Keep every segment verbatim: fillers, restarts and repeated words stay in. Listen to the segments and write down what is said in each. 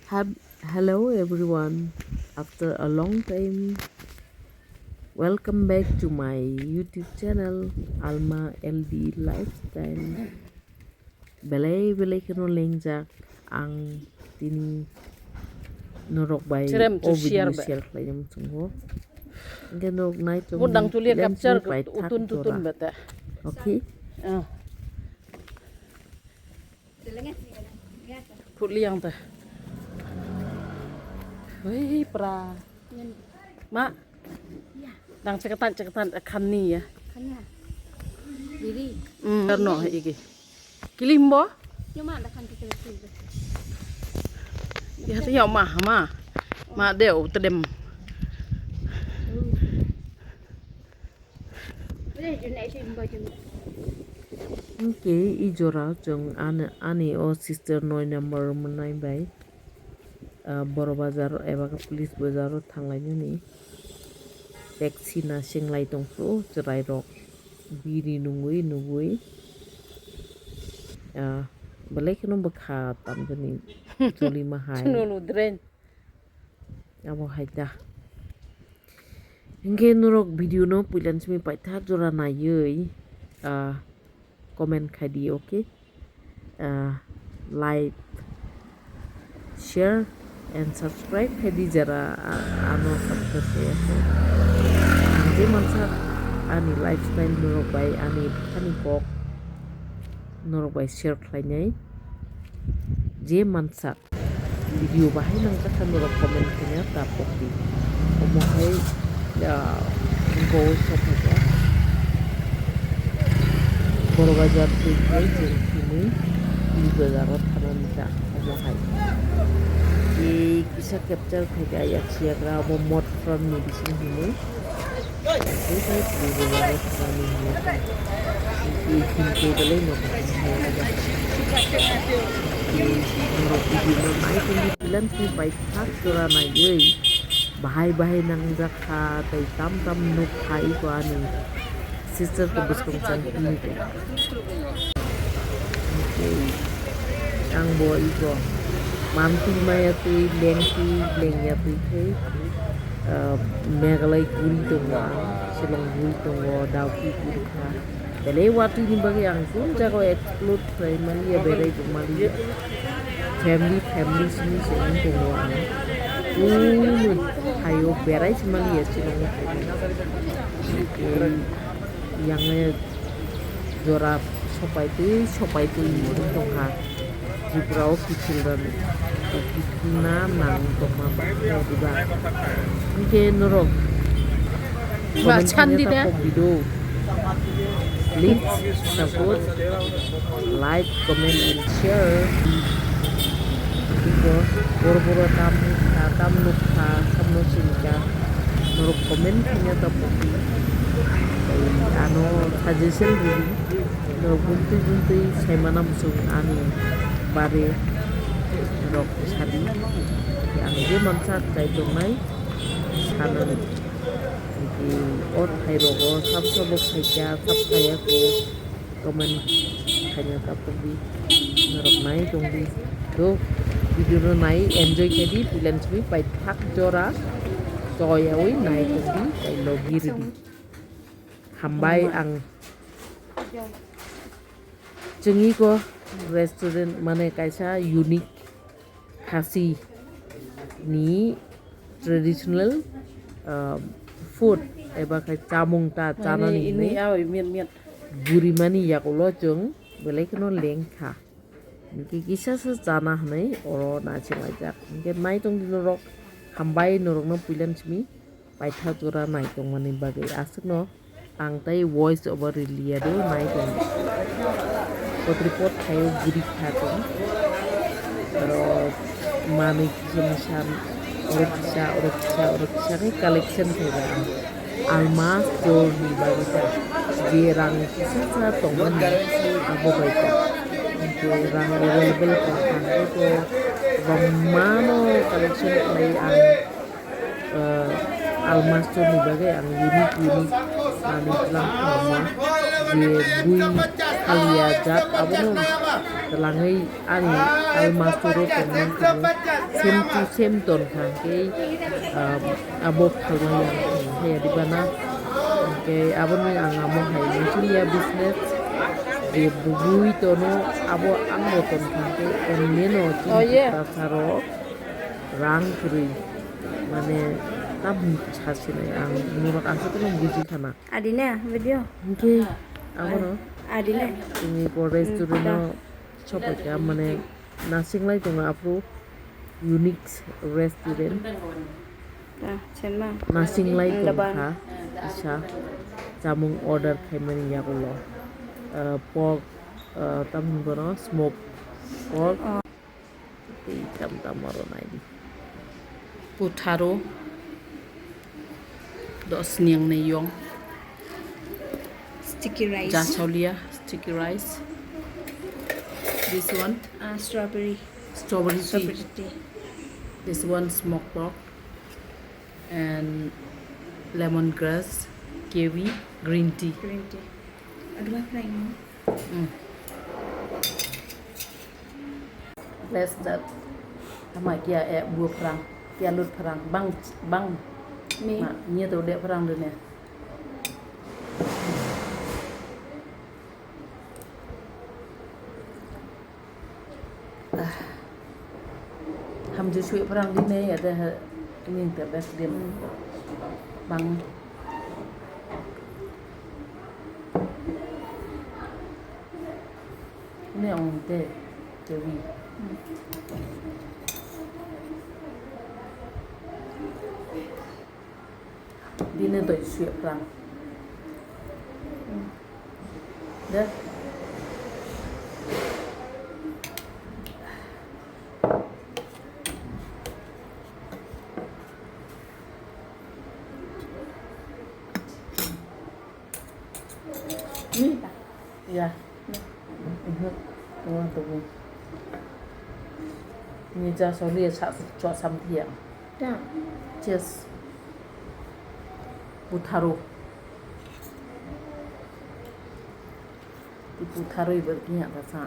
Hab- Hello everyone, after a long time, welcome back to my YouTube channel, Alma L D Lifestyle. Belai belai kheno lengjak ang tini norok bai Cherem o chu video share ba. Share khlaina muchungo. Hingke norok nai chong Mudang ni tulia lens capture ni pai thak utun tutun jora. Bete. Okay. Ah. Put liang ta. Hei pra. Ma. Dang cekatan cekatan khan ni ya. Khan ya. Diri. Hmm, karno iki. Kilim bo? Yo ma da khan kikil kikil. Ya te yo ma ma. Ma de o tedem. Hingke i jora chwng ani, ani o sister noi number mwnai bai, ah, Boro Bazar eba khe Police Bazar o thanglainani taxi nasinglai tongphuru chwrairok biri nungwi nugwi, ah, belai kheno bwkha tamjani choli ma hai. Chwngno nudren. Abo hai ta. Hingke norok video no puilan simi paitha jora naiwi, ah, comment khai di, okay? Ah, like, share and subscribe khai di jara, ah, ano subscribe khai ya khe. Ang je mansa ani lifestyle norok bai ani bwkhani kok norok bai share khlainai je mansa. Video bahai nangkha khe norok comment khaina ta pokdi. Omo hai, ah, bo sokha kha. Boro Bazar twi khai chwng thwimwi Police Bazar o thanani ta omo hai. Tei kisa capture khai kha yak siyagra obo Motphram ni bising hwnwi. Bahai bahai nangjak kha tei tam tam nuk kha iko ani sister ko bwskang chang philwi kha. Ang bo iko mantwi maya twi lengtwi lengya twi khe, ah, Meghalaya guri tongo ang, Shillong guri tongo, Dawki guri kha. Belai watwi ni bagwi ang kunu jaga o explore khlai maliya, berai bo maliya. Family, family simi se wng tongo ang. Kunu thaio berai se maliya, Shillong o thangwi. Yang jora sopai twi, sopai twi wng tongkha. Tripura o kiphilrani, kiphilna nang tongma baksa diba. Hingke norok comment chandi khaina de. Takhok video. Please support, like, comment and share. Boro boro tam nukha, tam nukha, samno sinika. Norok comment khaina takhok di. Ano suggestion rwdi. Norok buntui buntui saimana muchung ani bare rok sadi. Ang je mansa chai tongnai sanani. O thai rogo sab sabo khaikha, sab khaiya ko comment khaina tapokdi. Norok nai tongdi. Do video no nai enjoy khaidi, puilan simi paithak jora toyawi nai tongdi, tai logi ridi. Hambai ang. Chwngwi ko restaurant mane kaisa unique Khasi ni traditional, ah, food eba khai chamung ta chanani hinwi burimani yakulo chwng belai kheno lengkha. Hingke kisa se chana hinwi oro naisinglaijak. Hingke nai tongdi norok, hambai norokno puilan simi. Paithak jora nai tongmani bagwi aswkno ang tei voice over riliya do nai tong. Potri pot thaio guri kha tong. Oro manwi kisa misa oro kisa, oro kisa, oro kisa khe collection khaikha ang. Alma store ni bagwi ta je rang kisa sa tongmani abo bai ta. Je rang available kha ang to bangmano collection khlai ang. Ah, alma store ni bagwi ang unique unique manwi tlang khlaimo. Je bui phalia jat abono Langwi ani almastoro tongmani khe same to same ton kha hwnkhe, ah, abo khalmani ang khe ya diba na? Hwnkhe abono ang amo hai nukliya business je bugui tono abo ang bo ton kha hwnkhe onleno chini Oh, yeah. Tiprasarok rang kwrwi mane tam sasinai ang norok ang khe no buji khana. Adi ne video? Hwnkhe abono Adi ne? Chini bo restaurant-o sopaikha, mane nasinglai tongo aphuru Unique Restaurant. Ah, chenma. Nasinglai tongkha kisa chamung order khaimani yagulo. Ah, pork, ah, tamni bono smoke pork. Oh. Tei tam tam oro naidi. Putharo dos niang nei yong. Sticky rice. Jasolia sticky rice. This one. Ah, strawberry. Strawberry tea. Strawberry tea. This one smoke pork and lemongrass, kiwi, green tea. Green tea. Adwa fry mo. Mm. Bless that. Ama kia e buah perang, kia lut perang, bang, bang. Mi. Ma, nia tu dek perang dun ya. Ah. Hamju sui perang di ne ya deh, ini the best game. Hmm. Bang. Ini ang te, te wi. Hmm. Dine doi suya plang. De. Ni? Ya. Mhm. Wah, tuh. Ni ja soli ya sa, cok sam dia. Ya. Cheers. Putharo. Di putharo ibar kinya ta sa.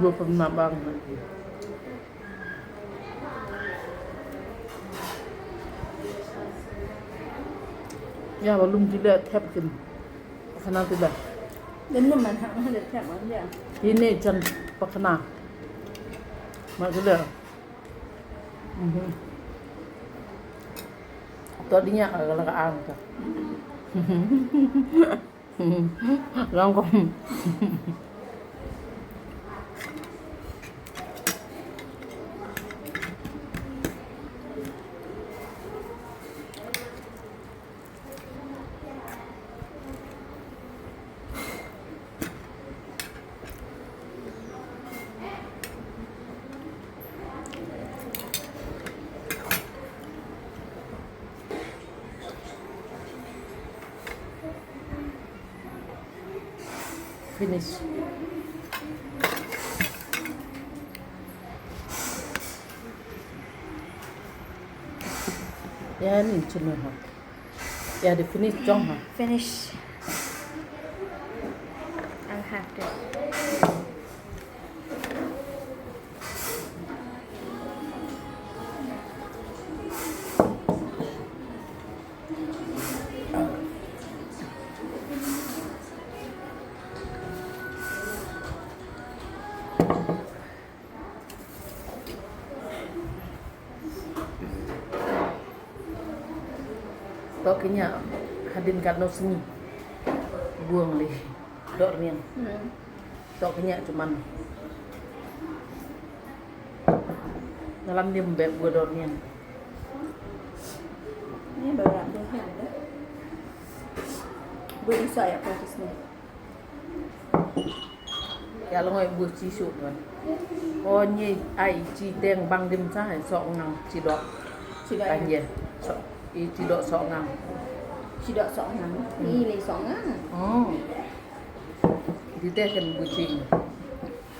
Dua pernah banget. Ya, belum tidak tiap kin. Pakana tu dah. Dendam mana mana dah tiap mana dia. Ini jan pakana. Mak tu dah. Mhm. Tadinya agak-agak angka. Langkong. Finish. Ya, ni chini ha. Ya, the finish chong ha. Finish. I'll have to. Tok kenya hadin kat no sini buang li dor nian. Hmm. Tok kenya cuman ngalam dia mbek gua dor nian. Ni baru nak tu ni ada. Beri saya fokus ni. Yalong ai buchi su man. O ni ai chi teng bang dim cha hai sok ngang chi dok. Chi dok. Kan ye. Sok i chi dok sok ngang. Chi dok sok ngang. Hmm. Ni le sok ngang. Oh. Di te kan buchi.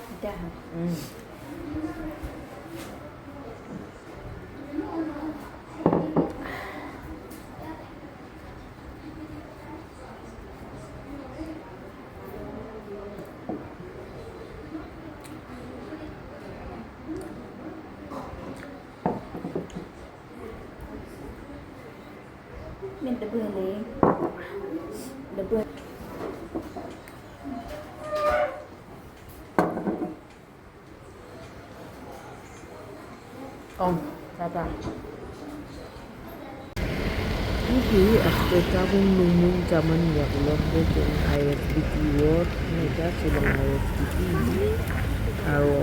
Di te ha. Hmm. Min da bwhani. Da bwhani. Ong, tata. Nini aste tabung nungmung chamani yagulo hwnkhe chwng I S B T o thanglaijak, chwng I S B T aro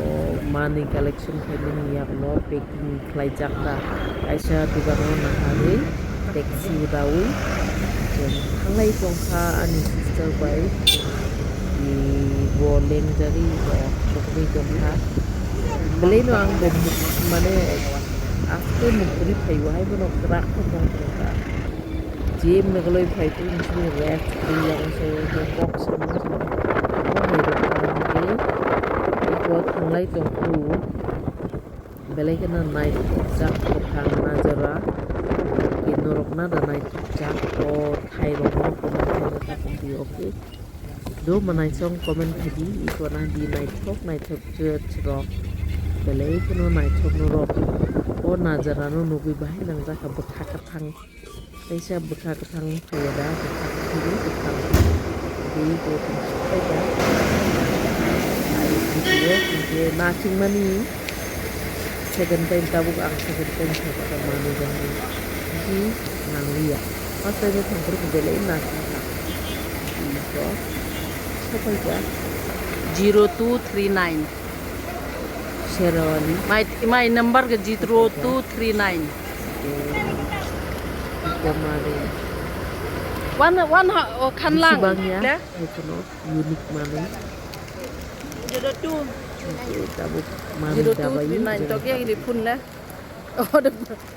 money collection khaimani yagulo packing khlaijak ta kaisa dukano naharwi. Taxi raui chwng thanglai tongkha ani sister bai, i bo lengjari rok chukgwi tongkha. Bwlai no ang bo muk-, mane aste mukri phaio hai bono kwrak khe tong tongkha. Je megloi phai tong sini rest ri yang se bo kok samung se bo hai rok ang ke iko thanglai tongkhu. Belai kheno naithokjak kwthang najera. Norokna da naithokjak o thairokno comment khaina ta tongdi, okay? Do mwnaisong comment khaidi, iko nahdi naithok naithok chwrwk rok. Belai kheno naithok norok o najerano nugwi bahai nangjak kha bwkha kwthang. Kaisa bwkha kwthang phaiya da, bwkha kwthang, bwkha kwthang. Tei bo tong phai da. Ai video hwnkhe nachingmani second time tabuk ang second time phaiba da manwi rok ni. Di nangliya. First time thangphuru belai nachingkha. Iko sapaikha. Zero two three nine. Sherwani. My, my number ke zero two three nine. One, one ha, oh, khanlang. Bisi bang ya, le? Ikono unique mani. Zero two. Tabuk mani dabai. Zero two three nine, to kya ini phone le? Oh, the,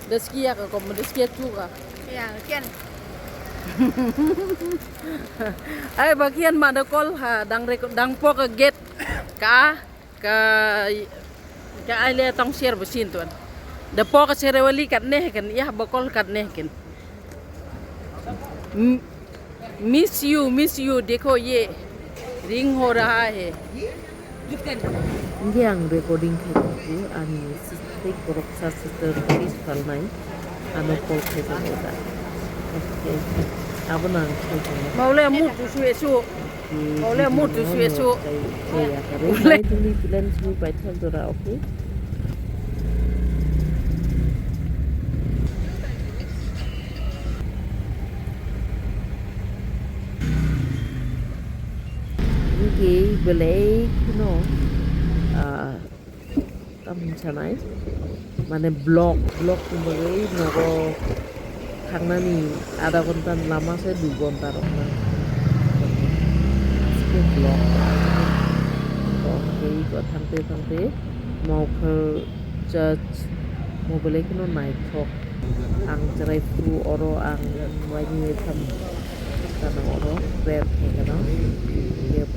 the skia ka kom, the skia tu ka. Ya, kian. Ai, bakian mana call ha, dang rek, dang po ka gate ka. Ka, ka aile tong share bo sin tuan. Da po ka Sherwani kat ne ken, ya bokol kat ne ken. M-, miss you, miss you, dekho ye ring ho raha hai. Nge ang recording khai tongkhu, ani sister borok sa sister face palnai, ano call khai tongo da. Okay, abo nang khai tongo. Maule mut su esu. Ole, mutu su esu. Ole. Tini plan simi paithak jora, okay. Ngi belai kheno, ah, Tamni sanai, mane block, block ni bagwi nogo thangnani adha ghonta ni lama se dui ghonta rok nang. Aske block. Kok tei iko thangte thangte Mawkhar church mo belai kheno naithok. Ang chwrai phuru oro ang waini wai tham kana oro prayer khaikha no.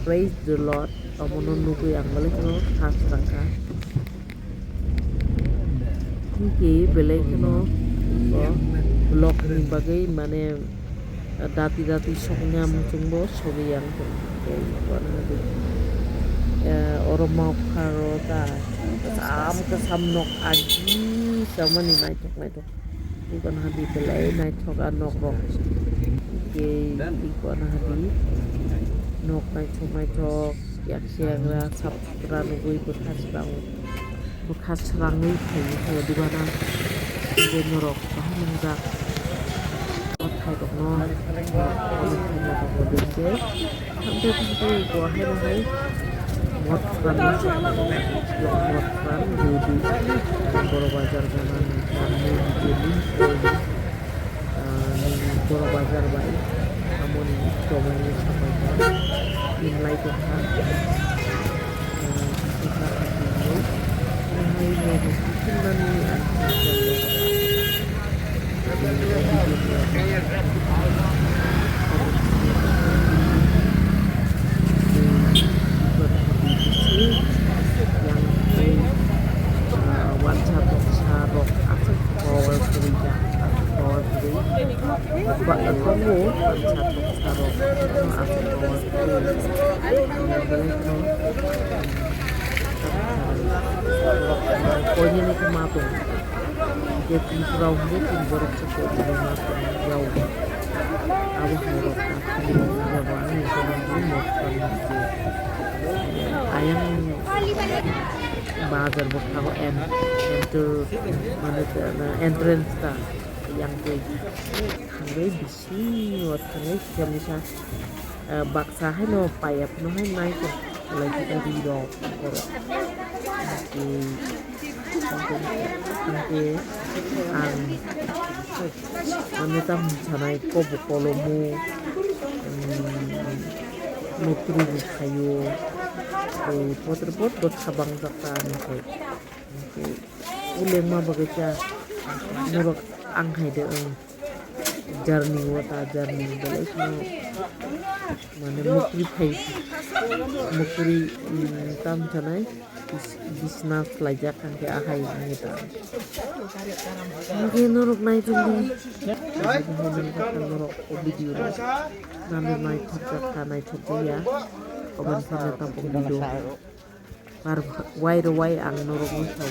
Praise the Lord. Omono nugwi ang belai kheno kha srang kha. Hwnkhe belai kheno o block ni bagwi mane dati dati sokya muchungbo sogwi ang tei oro Mawkharo ta kwcham kwcham nok agi samani naithok naithok. Iko naha di belai naithok a nok rok. Tei iko naha di nok naithok naithok, yak siyangra sap sutra nugwi bwkha srang, bwkha srangwi phaio phaio dibana. Tei norok bahai nwngjak o thairokno. Hwnkhe thangwi thangwi bo haino hai mot phan, mot phan, rudi, borok bajar gana ni phan, ni hwnkhe ni, ah, Bazar bai amoni chomani sapai kha, tinlai tongkha. Yang tei, ah, wansa boksa rok aswk power kwrwi da, aswk power kwrwi. Ba, tongo wansa boksa rok aswk power kwrwi. Belai kheno koinene khe ma tongo. Hingke Tripura hingke chini borok se koinene ma tongo yao. Abo hai rok ta khulumani jabo ani jabo ni motha ni hingke. Ayang bazar bwkhango en-, enter, mane, entrance ta yang twi thangwi bisingo thangwi kisa misa, eh, baksa haino paiya phano hai nai tong kholai kisa ri rok borok. Tei hingke ang mane tamo sanai kobo kolomo, mm, muktrwi bo phaio, tei potor pot bwkha bangjak ta ani khai. Ulengma bagwi cha norok ang hai de, ang journey o ta journey belai kheno mane mukri phai mukri, mm, tam chanai bis-, bisna khlaijak hingke ahai wngwi ta. Hingke norok nai tongdi. Norok o video rok nang naithok jak kha, naithok ya, comment khe tamo video. Ar wai ro wai ang norok no sao.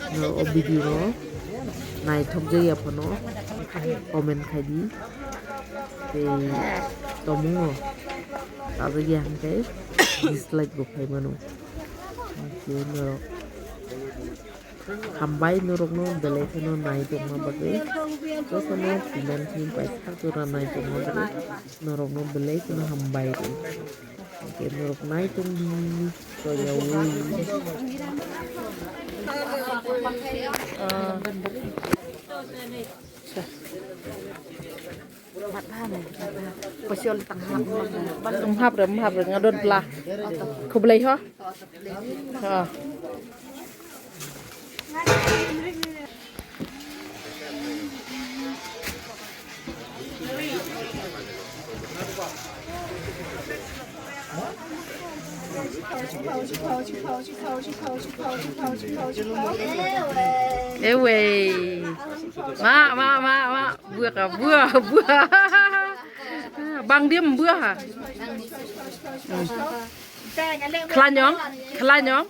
No, o video no naithok jaya phano comment khai di. Tei tomung no tabuk ya hingke dislike bo khai mano. Hingke norok hambai norok no belai kheno nai tongma bagwi. Jotono comment ni paithak jora nai tongma bagwi norok no belai kheno hambai ri. Hingke norok nai tongdi, toyaui. Tong hap re, hap re, ngadon pla. Khublai ho. Ha. Ewe. Ma, ma, ma, ma. Bua ka, bua, bua. Bang dia bua ha. Khlanyong, khlanyong.